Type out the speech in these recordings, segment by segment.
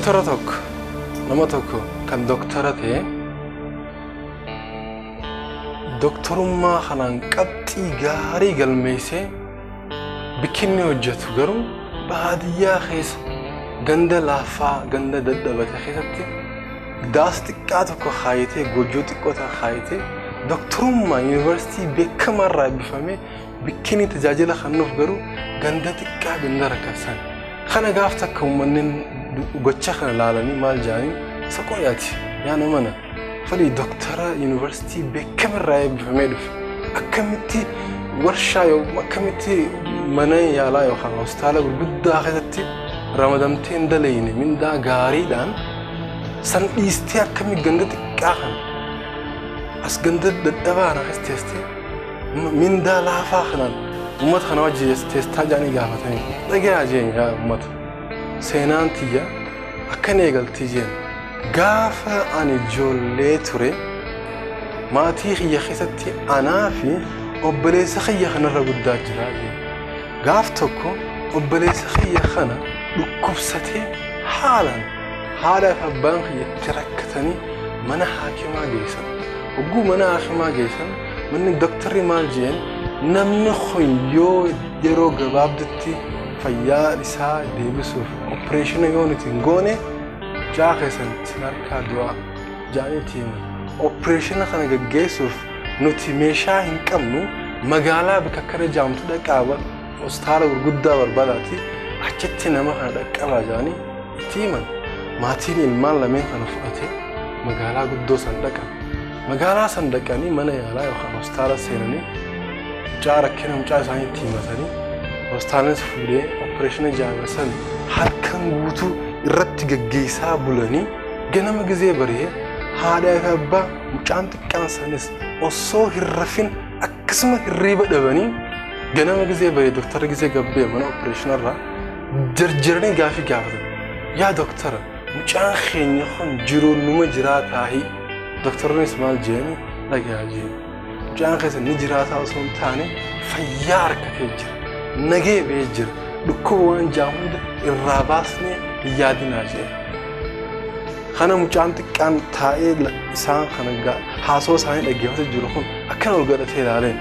Doktara tokko, nama tokko kan doktara ta'e, doktorummaa kanaan qabxii gaarii galmeessee bikkinni hojjetu garuu baadiyyaa keessa ganda laafaa ganda dadhabate keessatti daas xiqqaa tokko kaayatee goojjoo xiqqoo tokko kaayatee doktorummaa yuunivarsiitii beekamarraa eebbifamee bikkinni tajaajila kennuuf garuu ganda xiqqaa ganda rakkatan. Kana gaaf takka uummanni gocha kana laalanii maal jedhanii isa qoyaati yaa namana falii doktara yuunivarsiitii beekamarraa eebbifamee dhufe akkamitti warshaa akkamitti mana yaalaa yookaan hospitaala gurguddaa keessatti ramadamtee hin dalayne mindaa gaariidhaan san dhiistee akkamitti ganda xiqqaa kana as ganda dadhabaa kana keessa teessee mindaa laafaa kanaan uummata kana wajjin teestaa jedhanii gaafatanii dhagayaa jeen yaa uummata seenaan tiyya akkan eegaltii jeen gaafa ani ijoollee ture maatii kiyya keessatti anaa fi obboleessa kiyya kanarra guddaa jira jeen gaaf tokko obboleessa kiyya kana dhukkubsatee haalaan haadha fi abbaan kiyya itti rakkatanii mana haakimaa geessan. Hogguu mana haakimaa geessan manni doktarri maal jeen namni kun yoo yeroo gabaabdutti fayyaa isaa deebisuuf opereeshina yoo nuti hin goone mucaa keessan isin harkaa du'aa jedhanii himan. Opereeshina kana gaggeessuuf nuti meeshaa hin qabnu magaalaa bakka akkana jaamtu dhaqaa hospitaala gurguddaa barbaadaati achitti nama kana dhaqqabaa jedhanii itti himan. Maatiin ilmaan lameen kana fudhatee magaalaa guddoo san dhaqan. Magaalaa san dhaqanii mana yaalaa yookaan hospitaala seenanii mucaa rakkina mucaa isaanii itti himatanii hospitaalis fuudhee opereeshina jaame san halkan guutuu irratti gaggeessaa bulanii ganama gizee bari'ee haadhaa fi abbaa mucaan xiqqaan sanis osoo hin rafin akkasuma hirriiba dhabanii ganama gizee bari'ee doktara gizee gabbee mana opereeshinarraa jarjaranii gaafii gaafatan. Yaa doktara mucaan keenya kun jiruu numa jiraataahi. Doktornis maal jeeni dhagaa jeeni. Mucaan keessa ni jiraataa osoo hin taane fayyaa harkatee jira. Nagee ba'ee jira. Dhukkuba waan jaa hunda irraa baasnee hin yaadinaa jeen. Kana mucaan xiqqaan taa'ee isaan kana haasoo isaanii dhaggeeffatee jiru kun akkana ol godhatee ilaaleen.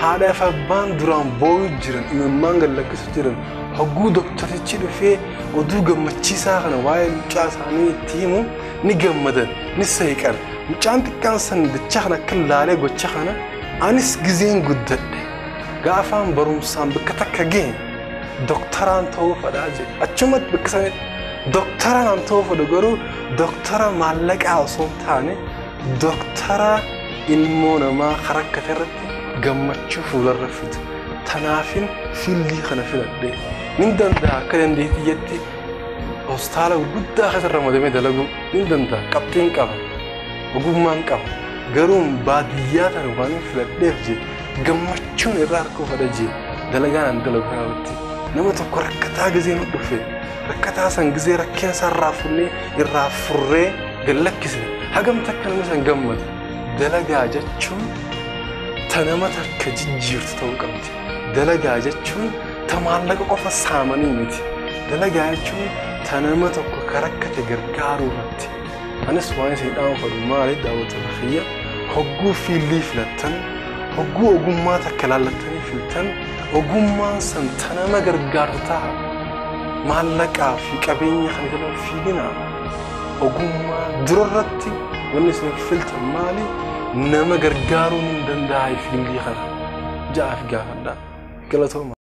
Haadhaa fi abbaan duraan boo'uu jiran imimmaan gad lakkisu jiran hogguu doktorichi dhufee oduu gammachiisaa kana waa'ee mucaa isaanii itti himu ni gammadan ni seeqan. Mucaan xiqqaan san dachaa kana akka laalee gocha kana anis gizeen guddadhe gaafaan barumsaan bakka takka gahe doktoraan ta'uu fedhaa jedhe achumatti bakka sanitti doktoraan ta'uu fedhu garuu doktora maallaqaa osoo hin taane doktora ilmoo namaa rakkate irratti gammachuu fuularra fidu. Tanaafin fiildii kana filadhe nin danda'a akka dandeettiyyatti hospitaala gurguddaa keessa ramadamee dalaguu nin danda'a qabxiin qaba ogummaan qaba garuu baadiyyaa tana waan filadheef jee gammachuun irraa harkuu fedha jee dalagaan an dalagu kanarratti nama tokko rakkataa gizee nu dhufe rakkataa san gizee rakkina isaa irraa funnee irraa furree gad lakkisne hagam takka namni san gammada. Dalagaa jechuun ta nama takka jijjiirtu ta'uu qabdi. Dalagaa jechuun ta maallaqa qofa saamanii miti. Dalagaa jechuun ta nama tokko ka rakkate gargaaruu irratti. Anis waan isin dhaamu fedhu maali daawwattoota kiyya hogguu fiildii filattan hogguu ogummaa takka laallattanii filtan ogummaan san ta nama gargaartu ta'a. Maallaqaa fi qabeenya kana jala fiiginaa. Ogummaa durarratti wanni isin filtan maali nama gargaaruu hin danda'aa fiildii kana ja'aaf gaafadhaa. Galatooma.